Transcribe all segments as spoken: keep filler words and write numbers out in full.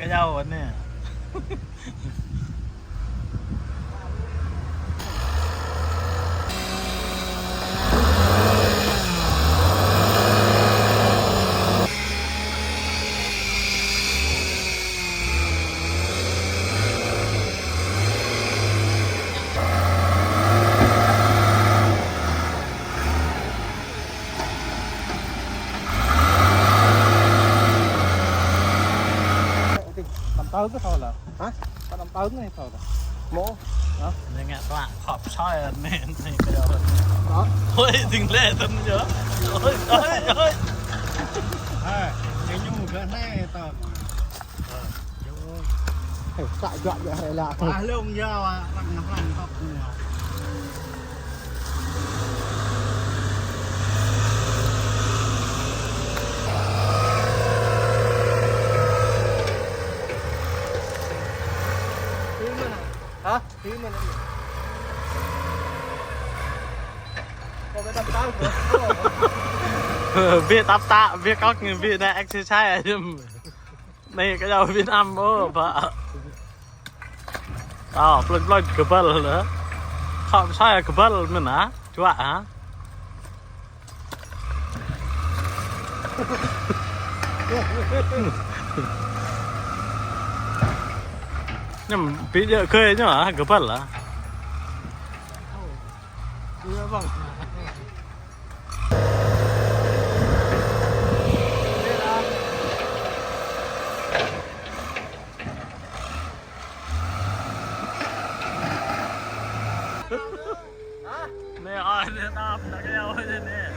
Kơyâo anai. Tăm tơ̆ng kơ thâo lah. Hă? Tăm tơ̆ng kơ thâo lah. Mơ̆? Hă? Anai ngă klă khŏp soi anai, anai kơ yơh. Hă? Ôi, ding lĕ tăm yơh. Ôi, ôi, ôi. Hă, anai ñu gah anai tăm. Ơ, yơh. Hei, săk juă juă hei lah. Ah, lông yơh, ah, răng răng tŏk ñu. Hă? Ƀiă tăp tăp, ƀiă kŏk, ƀiă anai exercise. Anai kơ yâo Việt Nam ôh, pă. Ơ, plơi plơi kơbăl lah. Khŏm soi kơbăl mơ̆n hă? Juă hă? Ñu ƀu djơ̆ kơi ñu hă, kơbăl lah. Anai, ơ, anai, tăm, tăm kơ yâo anai, anai.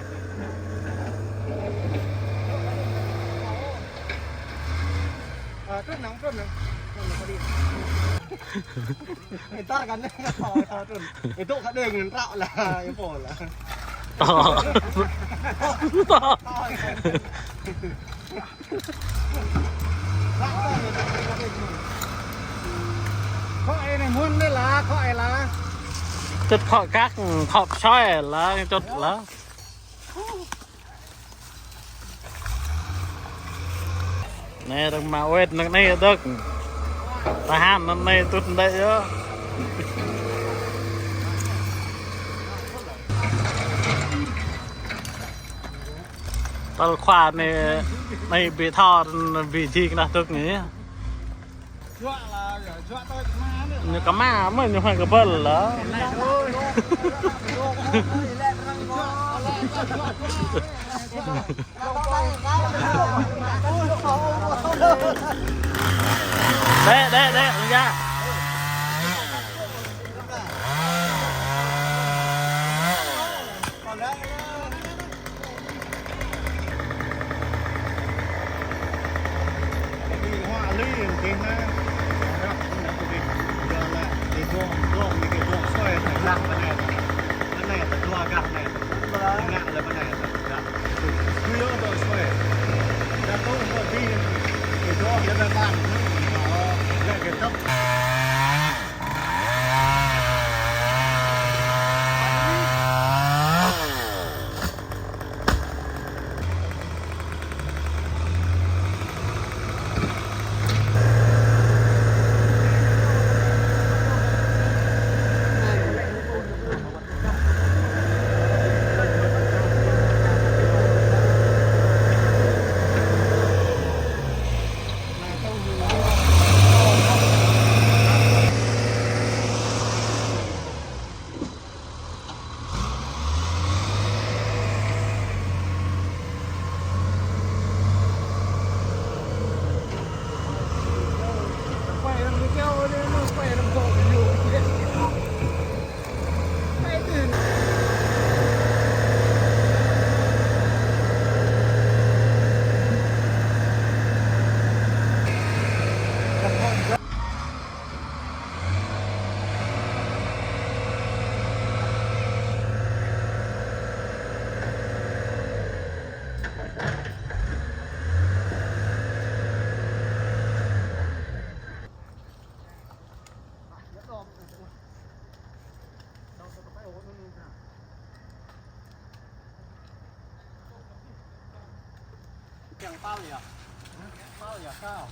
Ơ, trŭn nang, trŭn nang. Trŭn nang, pă đi. Ê, tar kăn anai, thâo, thâo, trŭn. Ê, tŏk kơ đeng, trăo lah, ê, pô lah. Tŏk. Tŏk. Khŏk ê anai mơ̆n anai lah, khŏk ê lah. Čŭt khŏk kăk, khŏk soi lah, čŭt lah. Anai dơ̆ng mă wet nang anai dơ̆ng. Tơhan nang anai tŭt đĕ yơh. Tal khua anai, anai ƀu thâo, ƀu djik nah tŭk anai. Ñu kơ mă, mơ̆ ñu hmâo kơbăl lah. Đĕ, đĕ, đĕ, đĕ. Kiăng pal yơh. Pal yơh kâo.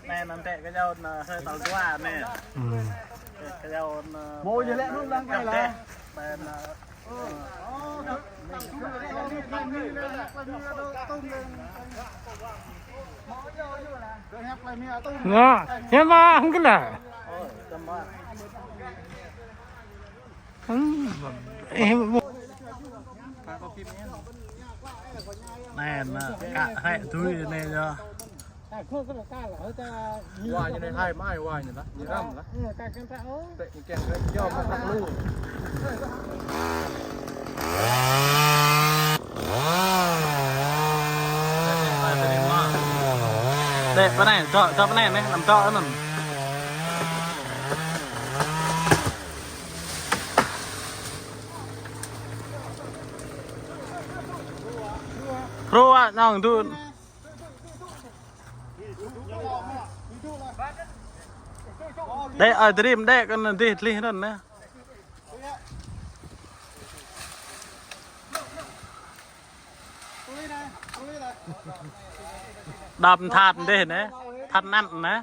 Anai, anŭn tĕ kơ jao anŭn, ơ, hơi tao dua anai. Ư. Kơ jao anŭn, ơ, mơ̆ jih lĕ anŭn lăng kơ jao lah. Tĕ, ƀing, ơ, Ngă, hiam mă hăng kơ lah. Ơ, tơm mă. Ư, ơ, anai, anai, kă hai tui anai yơh. Wa ñu anai hai mai wa ñu lah, ñu răm lah. Tĕ ñu kiăng kơ yơh mă tăk lu. Tĕ pơ anai, dŏ, dŏ pơ anai anai, anăm dŏ anŭn. Hrô ah, nong dun. Đĕ, ơi, tơrim đĕ, kăn dih tlih anŭn anai. Đap that dih anai, that anăn anai.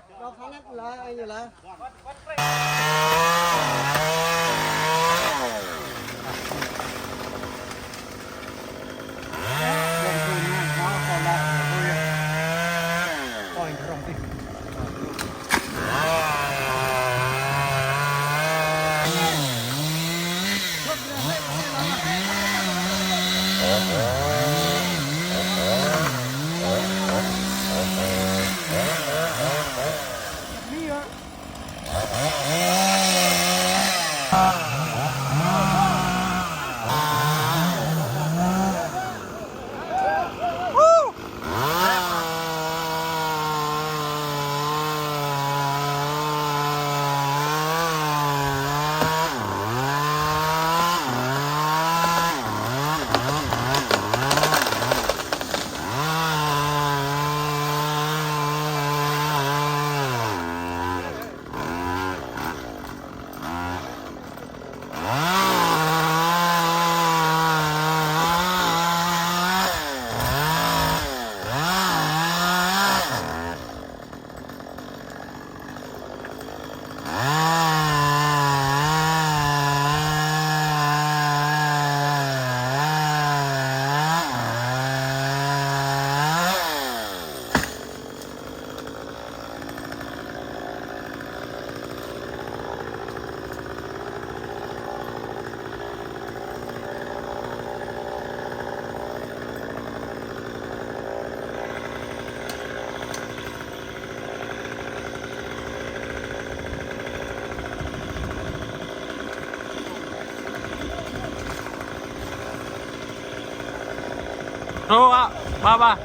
Hrô ah, ba ba.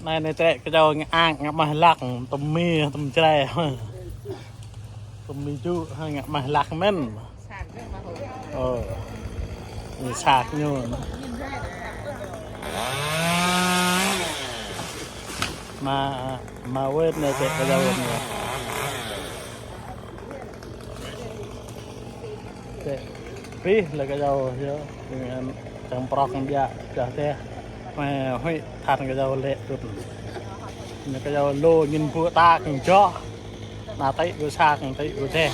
Anai, anai tơlơi kơyâo ngă ak, ngă mah lăk, tơm mi, tơm čre. Tơm mi ču, ngă mah lăk mơ̆n. Ơ. Ñu sat ñu. Mă, mă wơ̆t anai tơlơi kơyâo anai. Tơlơi pih lĕ kơyâo yơh, čang prŏk biă, biă tơl. Mă huĭ than kơyâo lĕ tŭt. Anai kơyâo lu ñin ƀu ta kơng joh. Anai tĭ ƀu sa kơng tĭ ƀu tơl.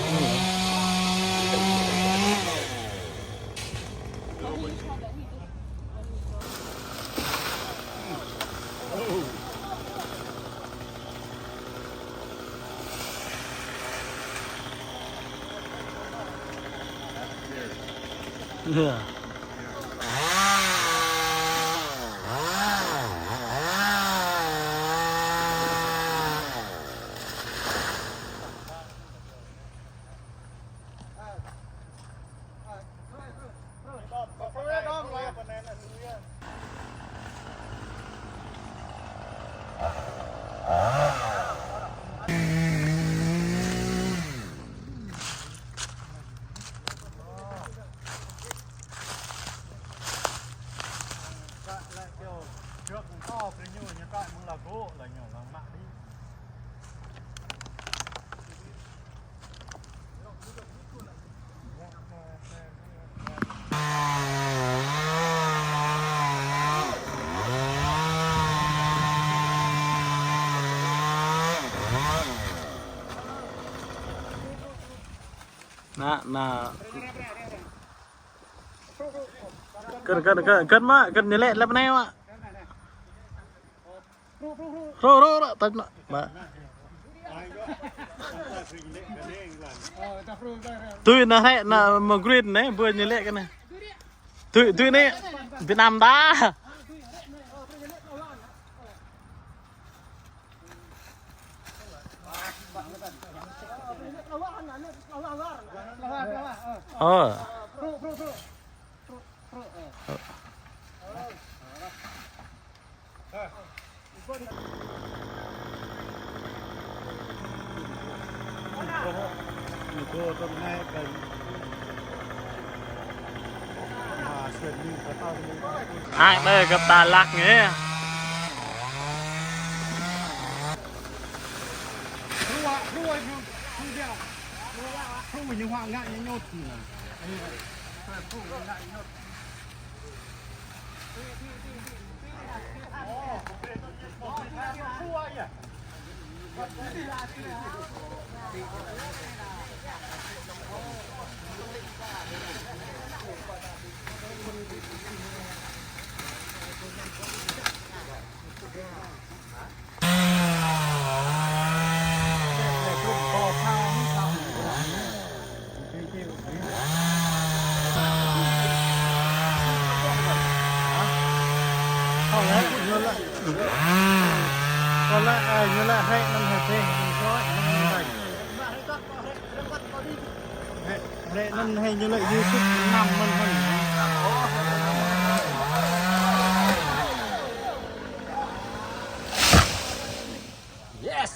Anai, anai. Kơ̆n, kơ̆n, kơ̆n, kơ̆n mă, kơ̆n ñu lĕ lăp anai mă. Rô, rô, rô, tăp anai. Mă. Tui anai hrĕ anai mă green anai, ƀơi ñu lĕ kơ anai. Tui, tui anai, Việt Nam ta. Ơ. Ai, anai găp ta lăk ngă. Lĕ anŭn hai ñu lĕ YouTube năm mơ̆n hơ̆n. Yes.